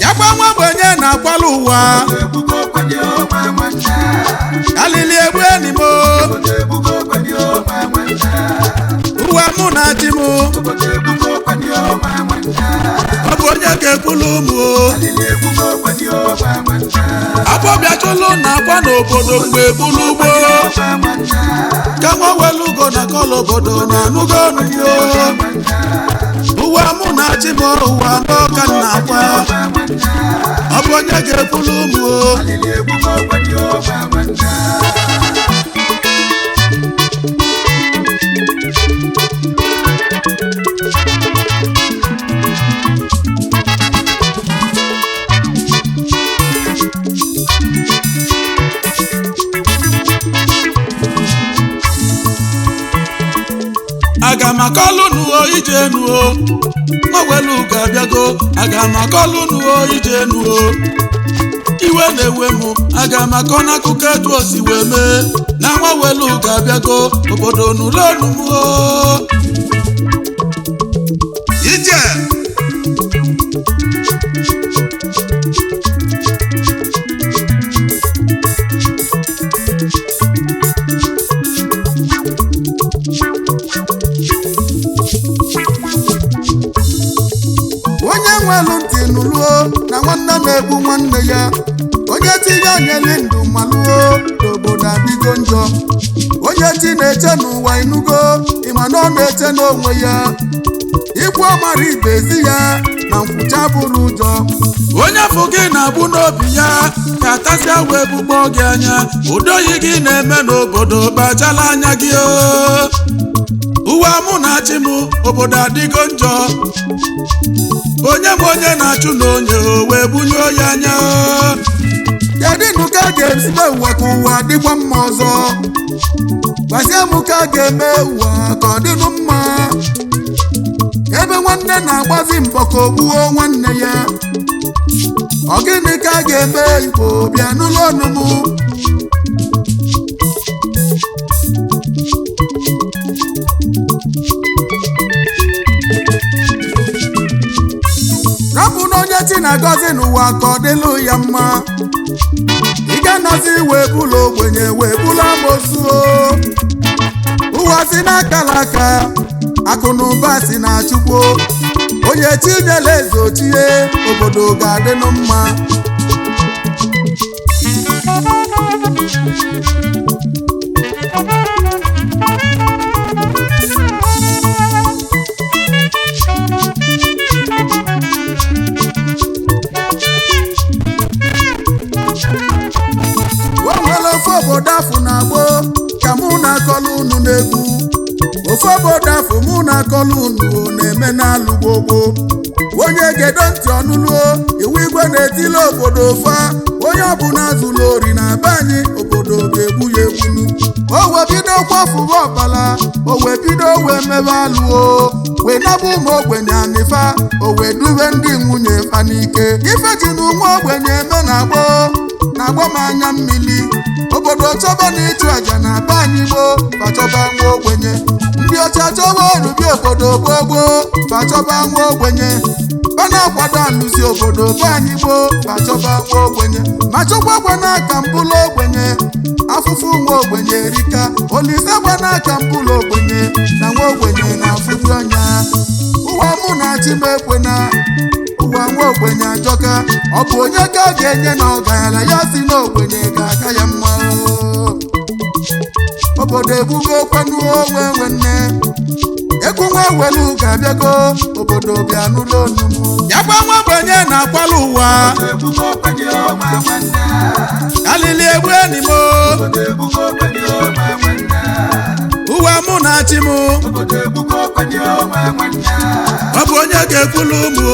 Ya gba nwa ogbenye na-akwala ụwa alili egbu enyi m ụwa mụ na chi m ọ bụ onye ga-ekwulu ụmụ agbọbịachụlụ na akwa n'obodo mgbe egbulu ugbo ka nwa welu ugo na kọla obodo na anụgo ọnụgo ụwa mụ na chi m ụwa n'ọka nna akwa ọ bụ onye ga-ekwulu ụmụ. Aga m akọlụ nuo ije nuo nwewelu ga-abịago. Aga m akọlụ nuo ije nuo iwe na-ewe m. Aga m akọ n'akụkọ etu o si wee mee na nwewelu ga-abịago obodo n'ụlọ m ije. Onye nwelu ntị nụluo na nwanne na-egbu nwanne ya, onye tinye anyeli ndụ malụo n'obodo adịgo njọ. Onye chi na-eche n'ụwa inugo ịma na ọ na-eche n'onwe ya. Ikwu ọmara ibe ezi ya na nkwụcha bụrụ ụjọ. Onye afọ gị na-agbụ n'obi ya ka atasịa wee bukpọ gị anya. Ụdọyi gị na-eme n'obodo kpachala anya gị o. Ụwa mụ na chi m obodo adịgo njọ. Onye ma onye na-achụ na onye o wee bunye ya anya. Kedụ ka a ga-esi mee ụwa ka ụwa dịkwa mma ọzọ? Gbazie m ka a ga-eme ụwa ka ọ dịnụ mma. Ebe nwanne na-agbazi mbọ ka o gbuo nwanne ya, ọ gịnị ka a ga-eme? Igbo bịa n'ụlọ ọnụ m. Rapụ na onye chi na-agọzi n'ụwa ka ọ dịlụ ya mma. Ị ga-anọzi wee bụlụ ogbenye wee bụlụ amosuo. Ụwa si n'akala aka, akụ na ụba si na Chukwu. Onye chi nyere eze ochie, obodo ga-adịnụ mma. O nwere ofe obodo afụ na gboo ka mụ na-akọlụ unu n'egwu. Ofe obodo afụ mụ na-akọlụ unu na-eme n'alụ gbogbo. Onye gedo ntị ọnụluo iwu igwe na-etili obodo fa. Onye ọbụla zụlụ ori na be anyị, obodo ga-egbu ya egbunu. O wee bido kwafuru ọbala, o wee bido wee mebe alụo, wee naba ụmụ ogbenye anịfa, o wee dube ndị nwunye fa n'ike. Ife ji na ụmụ ogbenye eme na gboo na-agba m anya mmiri. Obodo chọba na ịchụ aja na be anyị gboo, fachọba nwa ogbenye. Ndị ọcha chọba orubi obodo gboo gboo, fachọba nwa ogbenye. Ba na-akwado alụzi obodo be anyị gboo, fachọba nwa ogbenye. Ma chọkwa gwa n'aka mbụlụ ogbenye, afụfụ nwa ogbenye erika. Olise gwa n'aka mbụlụ ogbenye na nwa ogbenye na-afụju anya. Ụwa mụ na chi m ekwena, ụwa nwa ogbenye ajọka. Ọ bụ onye ka a ga-enye na ọgaranya ya si n'ogbenye ga-aka ya mma. Obodo ebugo kwenu onwe nwanne. Egwu nwa welu ga-abịago obodo bịa n'ụlọ onu m. Ya gba nwa ogbenye na-akwala ụwa alili egbu enyi m. na-achị m. Ọ bụ onye ga-ekwulu ụmụ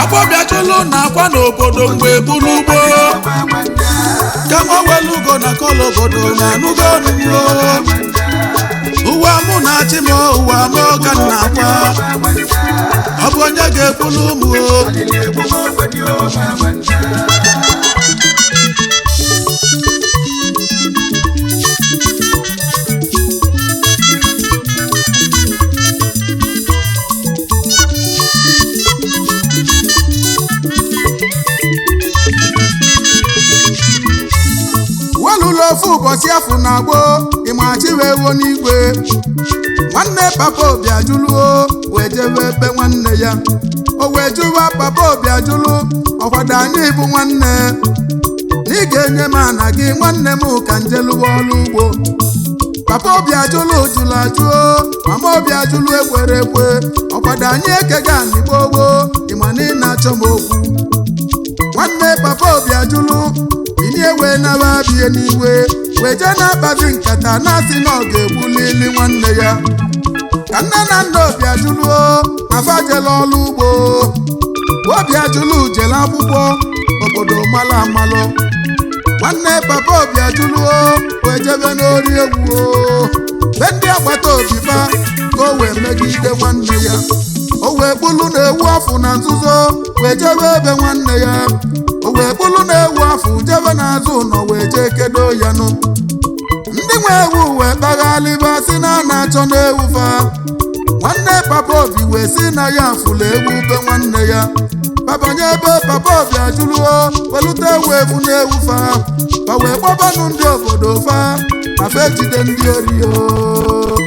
agbọbịachụlụ na akwa n'obodo mgbe bulu ugbo ka nwa welugo na kọla obodo na anụgo onugbo. Ụwa mụ na-achị m, ụwa m ka m na-akwa. Ọ bụ onye ga-ekwulu ụmụ. Welụlụ ofu ụbọchị afụ na gboo ịmachiwewo n'igwe. Nwanne papa Obi ajụlụo wee jebe ebe nwanne ya. O wee jụwa papa Obi ajụlụ, ọkwado anyị bụ nwanne, na ị ga-enye m ana gị nwanne m ka njeluwa ọrụ ugbo. Papa Obi ajụlụ jụrụ ajụo, mama Obi ajụlụ ekwere ekwe, ọkwado anyị ekega anị gboo gboo, ịma na ị na-achọ m okwu. Nwanne papa Obi ajụlụ ini ewe naba bie n'iwe, wee jee na-akpazi nkata na-asị na ọ ga-egbulili nwanne ya. Ka nne na nna Obi ajụlụo na fajela ọrụ ugbo. Obi ajụlụ jele akwụkwọ obodo malụ amalụ. Nwanne papa Obi ajụlụo wee jebe n'ori egwu o, be ndị agbata obi fa ka o wee megide nwanne ya. O wee kpulu na ewu afụ na nzuzo wee jebe ebe nwanne ya. O wee kpulu na ewu afụ jebe n'azụ ụlọ wee jee kedo ya nụ. Ndị nwe ewu wee kpaghalịba sị na a na-achọ n'ewu fa. Nwanne papa Obi wee sị na ya fụlụ ewu be nwanne ya. Babanye ebe papa Obi ajụlụo welute ewu efu n'ewu fa. Fa wee kpọbanụ ndị obodo fa na fa ejide ndị ori o.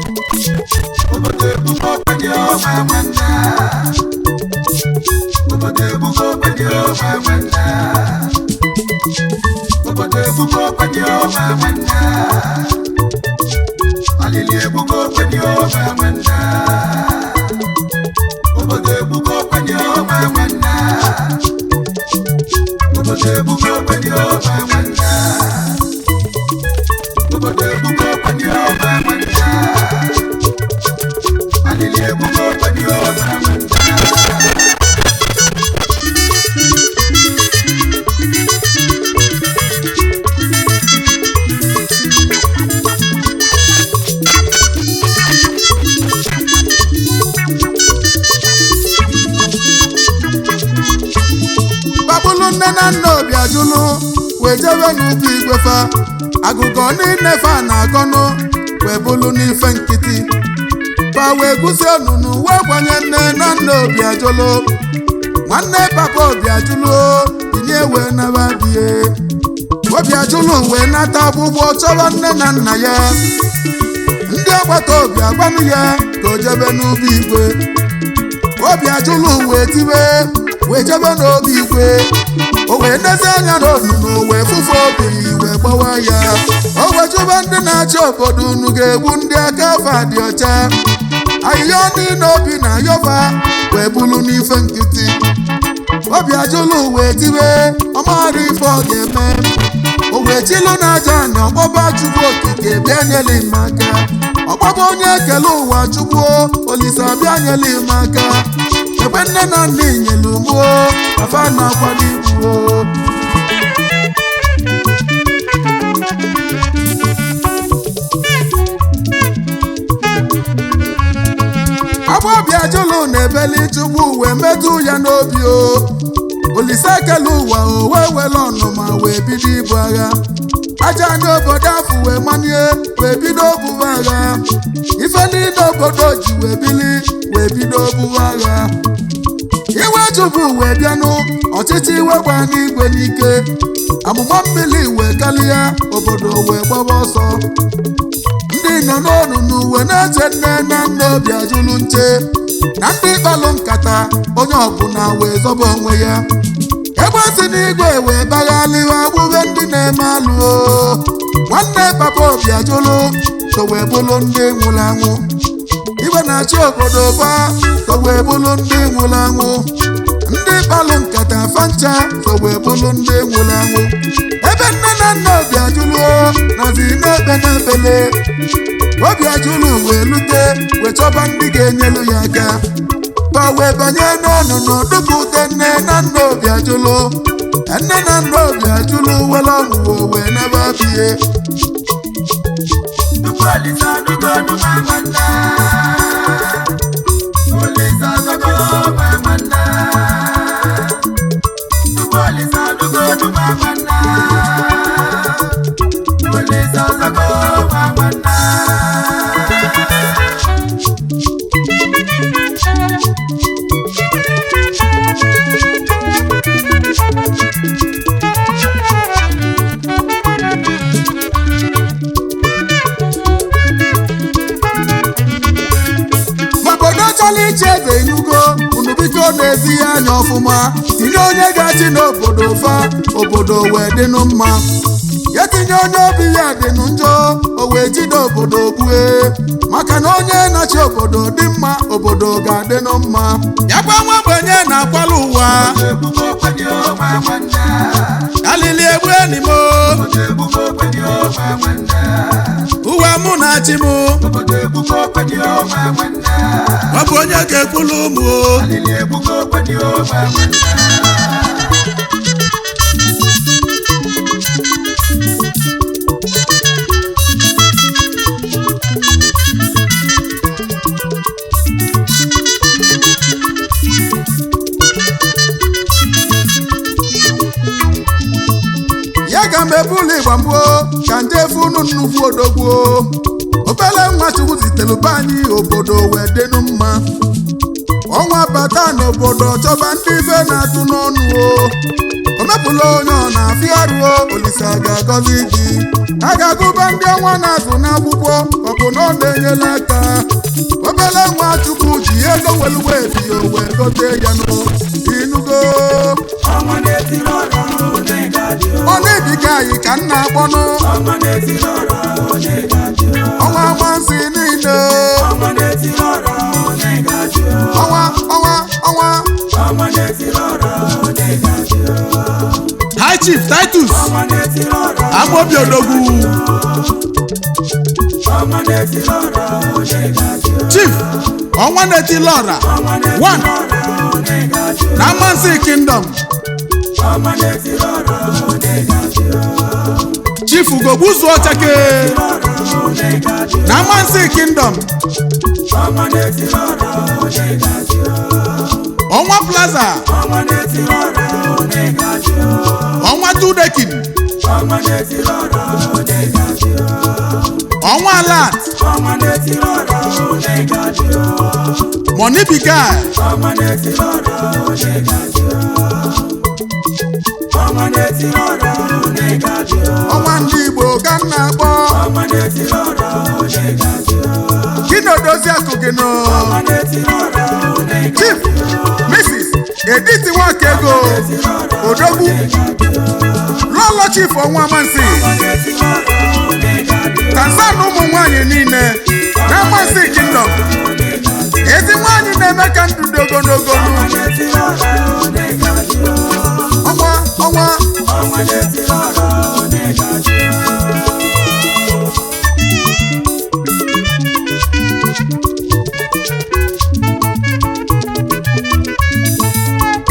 Babụlụ nne na nna Obi ajụlụ wee jebe n'ubi igwe fa. Agụgọ niile fa na-agọnụ wee bụlụ n'ife nkịtị. Fa wee guzie onunu wee gbanye nne na nna Obi ajụlụ. Nwanne papa Obi ajụlụ binye wee naba bie. Obi ajụlụ wee nata akwụkwọ chọba nne na nna ya. Ndị agbata obi agbanụ ya ka o jebe n'ubi igwe. Obi ajụlụ wee tibe wee jebe n'obi igwe. O wee nezi anya n'onunu wee fụfe obi wee gbawa ya. O wee jụba ndị na-achị obodo, unu ga-egbu ndị aka afa dị ọcha. Ahịhịa niile obi na ayọba wee bụlụ n'ife nkịtị. Obi ajụlụ wee tibe ọmara ife ọ ga-eme. O wee chilu na aja na ọkpọba Chukwu okike bịa nyere m aka. Ọkpọba onye ekele ụwa Chukwu Olisa bịa nyere m aka. Ebe nne na nna inyelu mụọ afa na-akwado ibu o. Agba Obi ajụlụ na ebeli Chukwu wee metụ ya n'obi o. Olise ekele ụwa o wee were ọnụma wee bido ibu agha. Aja n'obodo afụ wee manye wee bido obubu agha. Ife niile obodo ji wee bili wee bido obubu agha. Iwe Chukwu wee bịanụ, ọchịchị iwe gba n'igwe n'ike. Amụma mmiri wee kalịa, obodo wee gbaba ọsọ. Ndị nọ n'onunu wee na-eche nne na nna Obi ajụlụ nche. Na ndị kpalụ nkata onye ọbụla wee zọba onwe ya. Egbe si n'igwe wee gbaghalịwa gbube ndị na-eme alụ o. Nwanne papa Obi ajụlụ so wee bụlụ ndị nwụrụ anwụ. Igwe na-achị obodo fa so wee bụlụ ndị nwụrụ anwụ. Ndị kpalụ nkata fancha so wee bụlụ ndị nwụrụ anwụ. Ebe nne na nna Obi ajụlụ nọzi na-ekpe na-ekpe n'ebele. Obi ajụlụ wee lute wee chọba ndị ga-enyelu ya aka, ba wee banye n'ọnụnụ dupụta nne na nna Obi ajụlụ. Nne na nna Obi ajụlụ were ọnwụwo wee nebe abịa. Obodo chọrọ iche eze inugo unu biko na-ezi ya anya ọfụma, tinye onye ga-achị n'obodo fa, obodo wee dịnụ mma. Ya tinye onye obi ya dịnụ njọ, o wee jide obodo gbue, maka na onye na-achị obodo dị mma, obodo ga-adịnụ mma. Ya gwa nwa ogbenye na-akwala ụwa alili egbu enyi m, ụwa mụ na chi m, ọ bụ onye ga-ekwulu ụmụ o. Ya ga m ebulu ịgba mbụ ka nje funu nnukwu odogwu, obele nwa Chukwu zitere be anyị, obodo wee dịnụ mma. Ọnwa bata n'obodo chọba ndị ife na-atụ n'ọnụ o, o mepụla onye ọ na-afịa arụ, Olisa ga-agọzi gị. A ga-agụba ndị ọnwa na-azụ n'akwụkwọ, ọ bụ na ọ na-enyela aka. Obele nwa Chukwu ji ego weluwe ebi o wee gote ya nụ inugo. Ọ na-ebiga anyị ka nna akpọnụ ọnwa amansi niile, ọnwa ọnwa ọnwa. High Chief Titus Amobi Odogwu, Chief ọnwa na-etili ọra 1 na Amansi Kingdom, Chief Ugogbuzu Ochake na Amansi Kingdom, Ọnwa Plaza, Ọnwa Tudekin, Ọnwa Alat, Money Be Guy, Ọnwa ndị Igbo ka m na-akpọ gị na odozi akụ gị nụ, Chief Mrs. Edith Nwakego Odogwu, Lọlọ Chief ọnwa Amansi Tanzan, ụmụ nwanyị niile na Amansi Kingdom, ezi nwanyị na-eme ka ndụ dị ogologo. Ọnwa ọnwa.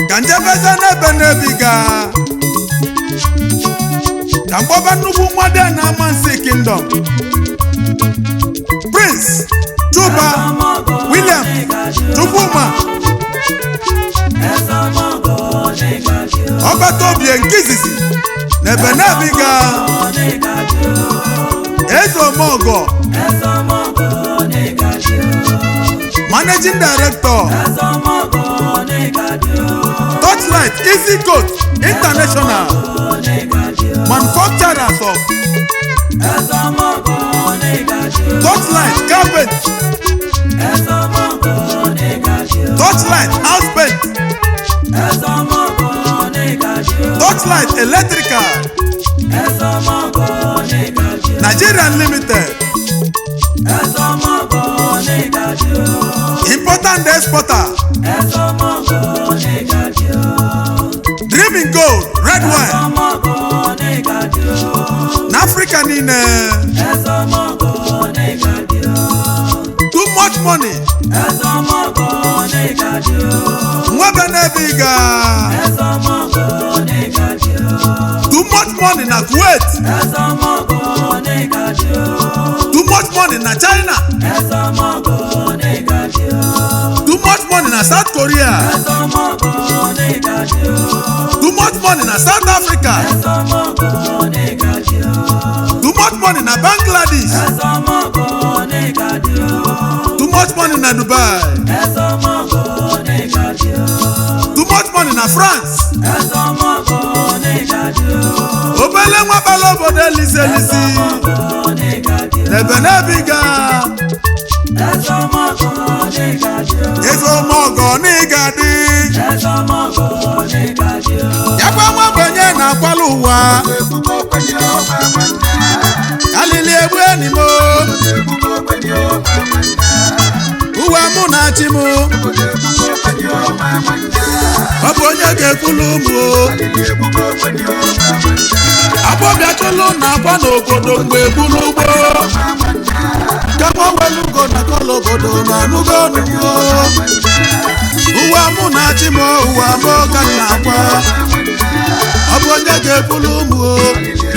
Ka njebeze n'ebe n'ebiga ka mgbaba nnukwu nwa dị na Amansi Kingdom, Prince Chuba William Chukwuma Ọbata Obie nke izizi na ebe n'ebiga, Eze Omeọgọ, Managing Director, Torchlight Easy Coat International, manufacturers of Torchlight Carpet, Torchlight House Paint, Torchlight Electrical Nigerian Limited, important exporter, Dreaming Gold Red Wine na Africa niile. money. Nwebe n'ebiga. Too much money na Kuwait. Too much money na China. Too much money na South Korea. Too much money na South Africa. Too much money na Bangladesh. Too much money na Dubai. Too much money na France. Obele nwa bala obodo elisi elisi n'ebe n'ebiga. Eze ọmọgọ n'ịga dị yakwa nwa ogbenye na-akwala ụwa alili egbu enyi m. Uwe mụ na chi m, ọ bụ onye ga-ekwulu ụmụ agbọbịachụlụ na akwa n'obodo mgbe egbulu ugbo kama welugo na kọla obodo na anụgo nugo. Uwe mụ na chi m, ụwa m ka m na-akwa, ọ bụ onye ga-ekwulu ụmụ.